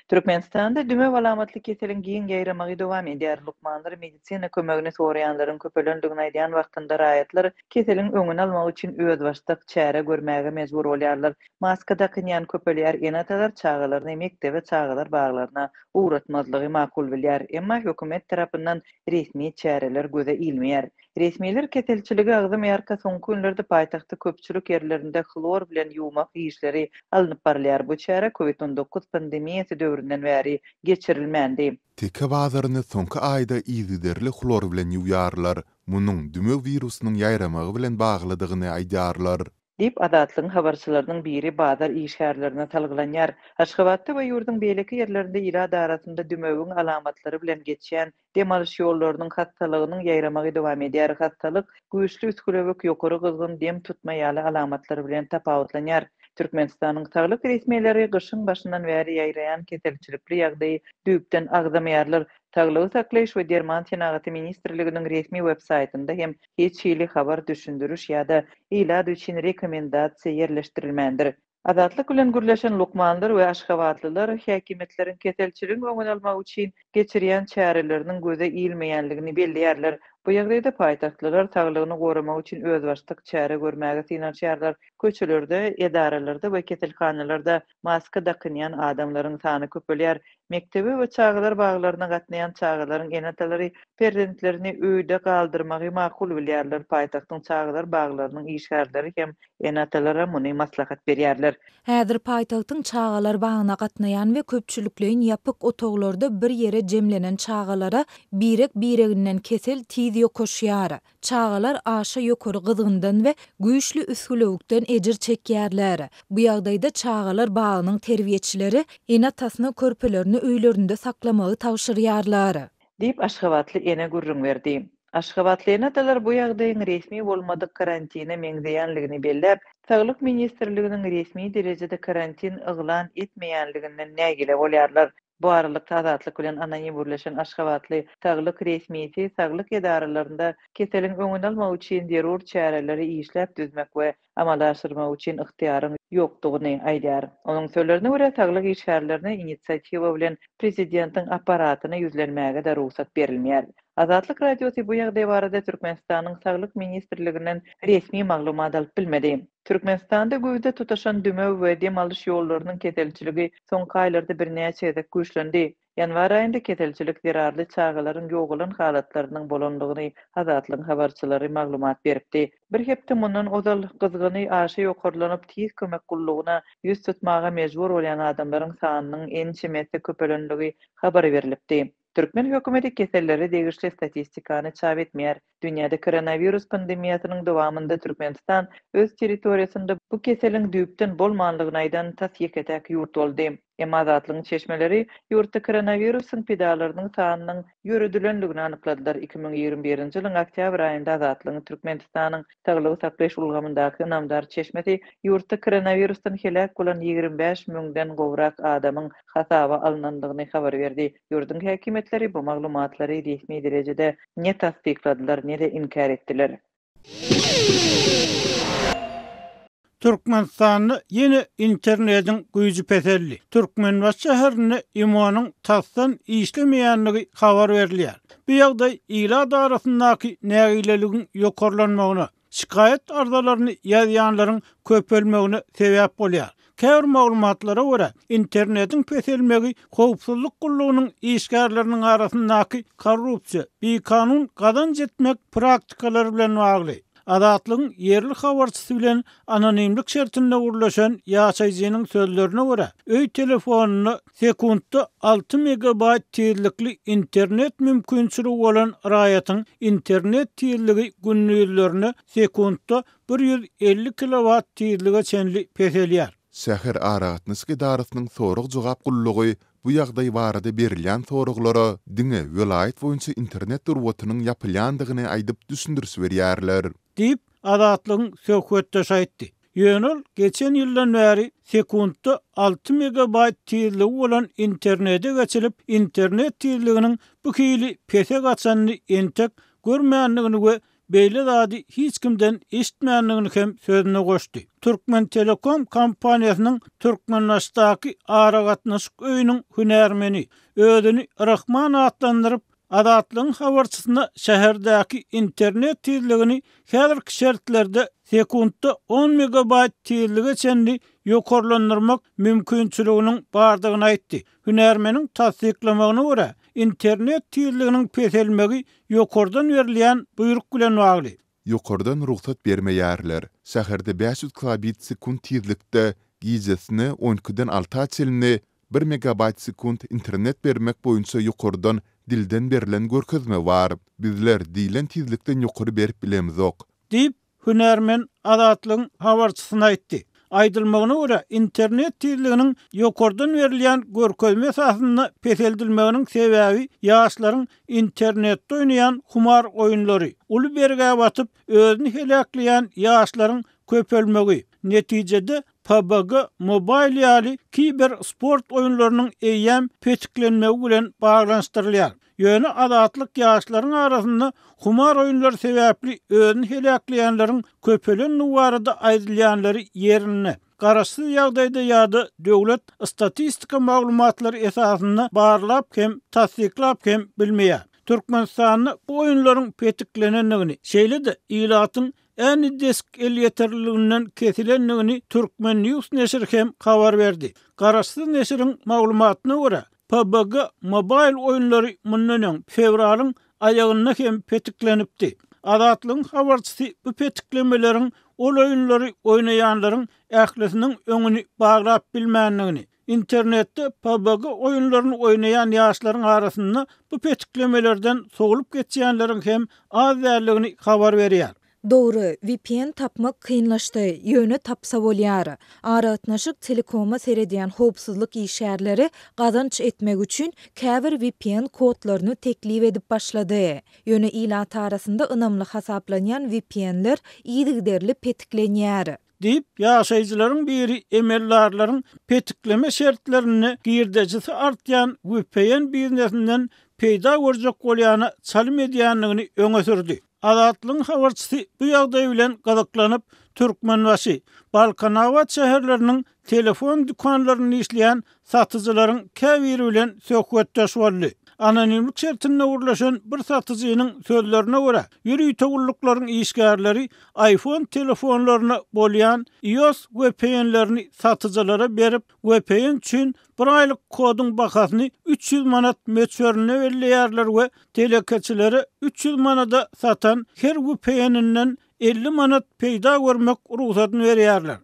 Türkmenistanda dümew alamatly keseliň giň ýaýramagy dowam edýär. Lukmanlar medisina kömegini soraýanlaryň köpelendigini aýdýan wagtynda raýatlar keseliň öňüni almak üçin özbaşdak çäre görmäge mejbur bolýarlar. Maska dakynýan köpelýär, ene-atalar çagalaryny mekdebe, çagalar baglaryna ugratmazlygy makul bilýär. Emma hökümet tarapyndan resmi çäreler göze ilmeýär. Resmiler keselçiligi agzamaýarka soňky günlerde paýtagtda köpçülik ýerlerinde hlor bilen ýuwmak işleri alnyp barylýar. Bu çäre Covid 19 pandemiýasy döwründen bäri geçirilmändi. Teke bazaryny soňky aýda yzygiderli hlor bilen ýuwýarlar. Munuň dümew wirusynyň ýaýramagy bilen baglydygyny aýdýarlar. Diýip, Azatlygyň habarçylarynyň biri bazar işgärlerine salgylanýar. Aşgabatda we ýurduň beýleki ýerlerinde ilat arasynda dümewiň alamatlary bilen geçýän dem alyş ýollarynyň hassalygynyň ýaýramagy dowam edýär. Hassalyk güýçli üsgülewük, ýokary gyzgyn, dem tutma ýaly alamatlar bilen tapawutlanýar. Türkmenistanyň saglyk resmileri gyşyň başyndan bäri ýaýraýan keselçilikli ýagdaýy düýpden agzamaýarlar. Saglygy saklaýyş we derman senagaty ministrliginiň resmi web-saýtynda hem hiç hili habar, düşündiriş ýa-da ilat üçin rekomendasiýa ýerleşdirilmändir. Azatlyk bilen gürleşen lukmanlar we aşgabatlylar häkimiýetleriň keselçiligiň öňüni almak üçin geçirýän çäreleriniň göze ilmeýänligini belleýärler. Bu ýagdaýda paýtagtlylar saglygyny goramak üçin özbaşdak çäre görmäge synanyşýarlar. Köçelerde, edaralarda we keselhanalarda maska dakynýan adamlaryň sany köpelýär. Mekdebe we çagalar baglaryna gatnaýan çagalaryň ene-atalary perzentlerini öýde galdyrmagy makul bilýärler, paýtagtyň çagalar baglarynyň işgärleri hem ene-atalara muny maslahat berýärler. Häzir paýtagtyň çagalar bagyna gatnaýan we köpçülikleýin ýapyk otaglarda bir ýere jemlenen çagalara birek-bireginden kesel tiz ýokaşýar. Çagalar aşa ýokary gyzgyndan we güýçli üsgülewükden ejir çekýärler. Bu ýagdaýda çagalar bagynyň terbiýeçileri ene-atasyna körpelerini öýlerinde saklamagy tabşyrýarlar. Diýip, aşgabatly ene gürrüň berdi. Aşgabatly ene-atalar bu ýagdaýyň resmi bolmadyk karantine meňzeýänligini belläp, Saglyk ministrliginiň resmi derejede karantin yglan etmeýänliginden nägile bolýarlar. Bu aralykda Azatlyk bilen anonim gürleşen aşgabatly saglyk resmisi saglyk edaralarynda keseliň öňüni almak üçin zerur çäreleri işläp düzmek we amala aşyrmak üçin ygtyýaryň ýokdugyny aýdýar. Onuň sözlerine görä, saglyk işgärlerine inisiatiwa bilen prezidentiň apparatyna ýüzlenmäge-de rugsat berilmeýär. Azatlyk Radiosy bu ýagdaý barada Türkmenistanyň Saglyk ministrliginden resmi maglumat alyp bilmedi. Türkmenistanda güýzde tutaşan dümew we dem alyş ýollarynyň keselçiligi soňky aýlarda birnäçe gezek güýçlendi. Ýanwar aýynda keselçilik zerarly çagalaryň ýogalan halatlarynyň bolandygyny Azatlygyň habarçylary maglumat beripdi. Bir hepde mundan ozal gyzgyny aşa ýokarlanyp, tiz kömek gullugyna ýüz tutmaga mejbur bolýan adamlaryň sanynyň ençemesi köpelenligi habar berlipdi. Türkmen hökümeti kesellere degişli statistikany çap etmeýär. Dünýäde koronawirus pandemiýasynyň dowamynda Türkmenistan öz territoriýasynda bu keseliň düýpden bolmanlygyny aýdan tas ýeke-täk ýurt boldy. Emma Azatlygyň çeşmeleri ýurtda koronawirusyň pidalarynyň sanynyň ýöredilenligini anykladylar. 2021-nji ýylyň oktýabr aýynda Azatlygyň Türkmenistanyň saglygy saklaýyş ulgamyndaky ynamdar çeşmesi ýurtda koronawirusdan heläk bolan 25 müňden gowrak adamyň hasaba alnandygyny habar berdi. Ýurduň häkimiýetleri bu maglumatlary resmi derejede ne tassykladylar, ne-de inkär etdiler. Türkmenistanda ýene internetiň güýji peseldi. Türkmenbaşy şäherinde IMO-nyň tasdan işlemeýändigi habar berilýär. Bu ýagdaý ilat arasyndaky nägileligiň ýokarlanmagyna, şikaýat arzalaryny ýazýanlaryň köpelmegine sebäp bolýar. Käbir maglumatlara görä, internetiň peselmegi howpsuzlyk gullugynyň işgärleriniň arasyndaky korrupsiýa, bikanun gazanç etmek praktikalary bilen bagly. Azatlygyň ýerli habarçysy bilen anonimlik şertinde gürleşen ýaşaýjynyň sözlerine görä, öý telefonynda sekuntda alty megabaýt tizlikli internet mümkinçiligi bolan raýatyň internet tizligi gündizlerine sekuntda 150 kilowat tizlige çenli peselýär. Şäher aragatnaşyk edarasynyň sorag-jogap gullugy bu ýagdaý barada berilýän soraglara diňe welaýat boýunça internet durbatynyň ýapylýandygyny aýdyp düşündiriş berýärler. Diýip, Azatlygyň söhbetdeşi aýtdy. Ýöne ol geçen ýyldan bäri sekuntda alty megabaýt tizligi bolan internete geçilip, internet tizliginiň bu hili pese gaçanyny entek görmändigini we. beýle zady hiç kimden eşitmändigini hem sözüne goşdy. Türkmentelekom kompaniýasynyň Türkmenbaşydaky aragatnaşyk öýüniň hünärmeni, özüni Rahman atlandyryp, Azatlygyň habarçysyna şäherdäki internet tizligini häzirki şertlerde sekuntda on megabaýt tizlige çenli ýokarlandyrmak mümkinçiliginiň bardygyny aýtdy. Hünärmeniň tassyklamagyna görä, internet tizliginiň peselmegi ýokardan berilýän buýruk bilen bagly. Ýokardan rugsat bermeýärler. Şäherde 500 kilobit sekunt tizlikde gijesine on ikiden alta çenli bir megabaýt sekunt internet bermek boýunça ýokardan dilden berlen görkezme bar. Bizler diýlen tizlikden ýokary berip bilemzok. Diýip, hünärmen Azatlygyň habarçysyna aýtdy. Aýdylmagyna görä, internet tizliginiň ýokardan berilýän görkezme esasynda peseldilmeginiň sebäbi ýaşlaryň internetde oýnaýan humar oýunlary, uly bergä batyp, özüni heläkleýän ýaşlaryň köpelmegi, netijede PUBG Mobile ýaly kiber sport oýunlarynyň eýýäm petiklenmegi bilen baglanyşdyrylýar. Ýöne Azatlyk ýaşlaryň arasynda humar oýunlary sebäpli özüni heläkleýänleriň köpelendigi barada aýdylýanlary ýerinde, garaşsyz ýagdaýda ýa-da döwlet statistika maglumatlary esasynda barlap hem, tassyklap hem bilmeýär. Türkmenistanda bu oýunlaryň petiklenendigini, şeýle-de ilatyň AnyDesk elýeterliliginden kesilendigini Turkmen. News neşiri hem habar berdi. Garaşsyz neşiriň maglumatyna görä, PUBG Mobile oýunlary mundan öň, fewralyň aýagynda hem petiklenipdi. Azatlygyň habarçysy bu petiklemeleriň ol oýunlary oýnaýanlaryň ählisiniň öňüni baglap bilmändigini, internetde PUBG oýunlaryny oýnaýan ýaşlaryň arasynda bu petiklemelerden sowlup geçýänleriň hem az däldigini habar berýär. Dogry, vpn tapmak kynlaşdy, ýöne tapsa bolýar. Aragatnaşyk telekoma seredýän howpsuzlyk işgärleri gazanç etmek üçin käbir vpn kodlaryny teklip edip başlady. Ýöne ilat arasynda ynamly hasaplanýan vpn-ler yzygiderli petiklenýär. Diýip, ýaşaýjylaryň biri emeldarlaryň petikleme şertlerinde girdejisi artýan vpn biznesinden peýda görjek bolýana çalym edýändigini öňe sürdi. Azatlygyň habarçysy bu ýagdaý bilen gyzyklanyp, Türkmenbaşy, Balkanabat şäherleriniň telefon dükanlarynda işleýän satyjylaryň käbiri bilen söhbetdeş boldy. Anonimlik şertinde gürleşen bir satyjynyň sözlerine görä, ýörite gulluklaryň işgärleri iPhone telefonlaryna bolýan iOS VPN-lerini satyjylara berip, VPN üçin bir aýlyk koduň bahasyny 300 manat möçberinde belleýärler we telekeçilere 300 manada satan her VPN-inden 50 manat peýda görmek rugsadyny berýärler.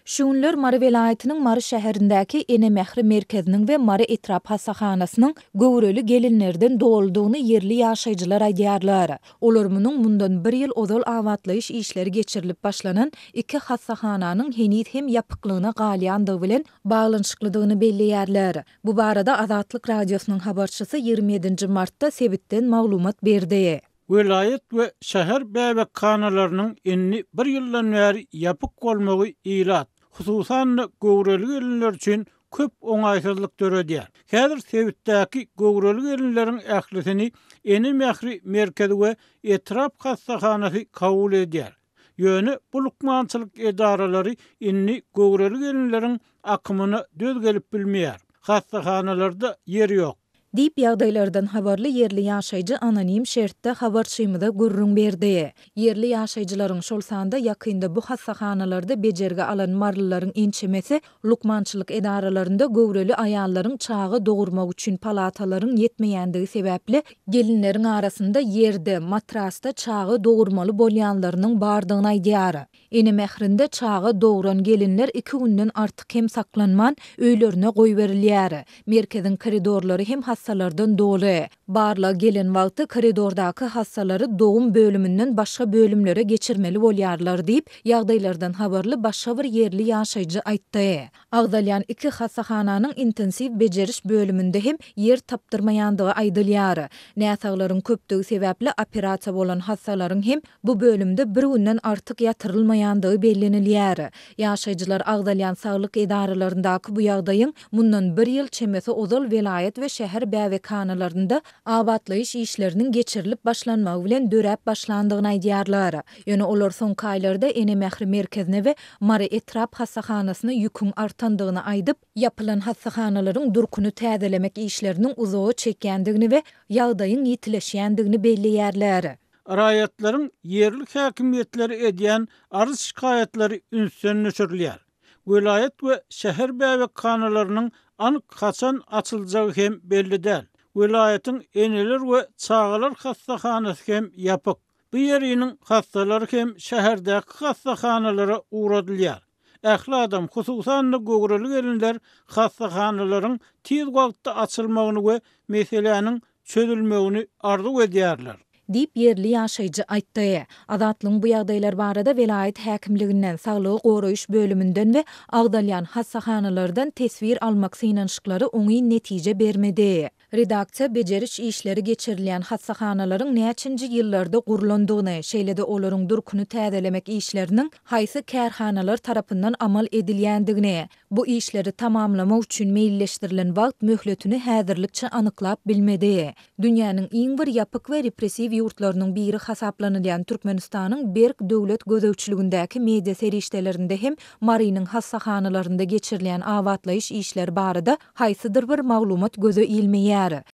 Şu günler Mary welaýatynyň Mary şäherindäki Ene mähri merkeziniň we Mary etrap hassahanasynyň göwreli gelinlerden doludygyny ýerli ýaşaýjylar aýdýarlar. Olar munuň mundan bir ýyl ozal abatlaýyş işleri geçirilip başlanan iki hassahananyň heniz hem ýapyklygyna galýandygy bilen baglanyşyklydygyny belleýärler. Bu barada Azatlyk Radiosynyň habarçysy 27 nji martda sebitden maglumat berdi. Welaýat we şäher bäbekhanalarynyň indi bir ýyldan bäri ýapyk bolmagy ilat, hususan-da, göwreli gelinler üçin köp oňaýsyzlyk döredýär. Häzir sebitdäki göwreli gelinleriň ählisini Ene mähri merkezi we etrap hassahanasy kabul edýär. Ýöne bu lukmançylyk edaralary indi göwreli gelinleriň akymyna döz gelip bilmeýär. Hassahanalarda ýer ýok. Diýip, ýagdaýlardan habarly ýerli ýaşaýjy anonim şertde habarçymyza gürrüň berdi. Ýerli ýaşaýjylaryň, şol sanda ýakynda bu hassahanalarda bejergi alan marylylaryň ençemesi lukmançylyk edaralarynda göwreli aýallaryň çaga dogurmak üçin palatalaryň ýetmeýändigi sebäpli, gelinleriň arasynda ýerde, matrasda çaga dogurmaly bolýanlarynyň bardygyny aýdýar. Ene mährinde çaga dogran gelinler iki günden artyk hem saklanman, öýlerine goýberilýär. Merkeziň koridorlary hem hassalardan doly. Barlag gelen wagty koridordaky hassalary dogum bölüminden başga bölümlere geçirmeli bolýarlar diýip, ýagdaýlardan habarly başga bir ýerli ýaşaýjy aýtdy. Agzalýan iki hassahananyň intensiw bejeriş bölüminde hem ýer tapdyrmaýandygy aýdylýar. Näsaglaryň köpdügi sebäpli operasiýa bolan hassalaryň hem bu bölümde bir günden artyk ýatyrylmaýandygy. çykmaýandygy bellenilýär. Ýaşaýjylar agzalýan saglyk edaralaryndaky bu ýagdaýyň mundan bir ýyl çemesi ozal welaýat we şäher bäbekhanalarynda abatlaýyş işleriniň geçirilip başlanmagy bilen döräp başlandygyny aýdýarlar. Ýöne olar soňky aýlarda Ene mähri merkezine we Mary etrap hassahanasyna ýüküň artandygyny aýdyp, ýapylan hassahanalaryň durkuny täzelemek işleriniň uzaga çekýändigini we ýagdaýyň ýitileşýändigini belleýärler. Raýatlaryň ýerli häkimiýetlere edýän arz-şikaýatlary ünsden düşürilýär. Welaýat we şäher bäbekhanalarynyň anyk haçan açyljagy hem belli däl. Welaýatyň eneler we çagalar hassahanasy hem ýapyk. Bu ýeriniň hassalary hem şäherdäki hassahanalara ugradylýar. Ähli adam, hususan-da göwreli gelinler hassahanalaryň tiz wagtda açylmagyny we meseläniň çözülmegini arzuw edýärler. Diýip, ýerli ýaşaýjy aýtdy. Azatlygyň bu ýagdaýlar barada welaýat häkimliginden, saglygy goraýyş bölüminden we agzalýan hassahanalardan teswir almak synanyşyklary oňyn netije bermedi. Redaksiýa bejeriş işleri geçirilýän hassahanalaryň näçinji ýyllarda gurlandygyny, şeýle-de olaryň durkuny täzelemek işleriniň haýsy kärhanalar tarapyndan amal edilýändigini, bu işleri tamamlamak üçin meýilleşdirilen wagt möhletini häzirlikçe anyklap bilmedi. Dünýäniň iň bir ýapyk we repressiw ýurtlarynyň biri hasaplanylýan Türkmenistanyň berk döwlet gözegçiligindäki media serişdelerinde hem Marynyň hassahanalarynda geçirilýän abatlaýyş işleri barada haýsydyr bir maglumat göze ilmeýär.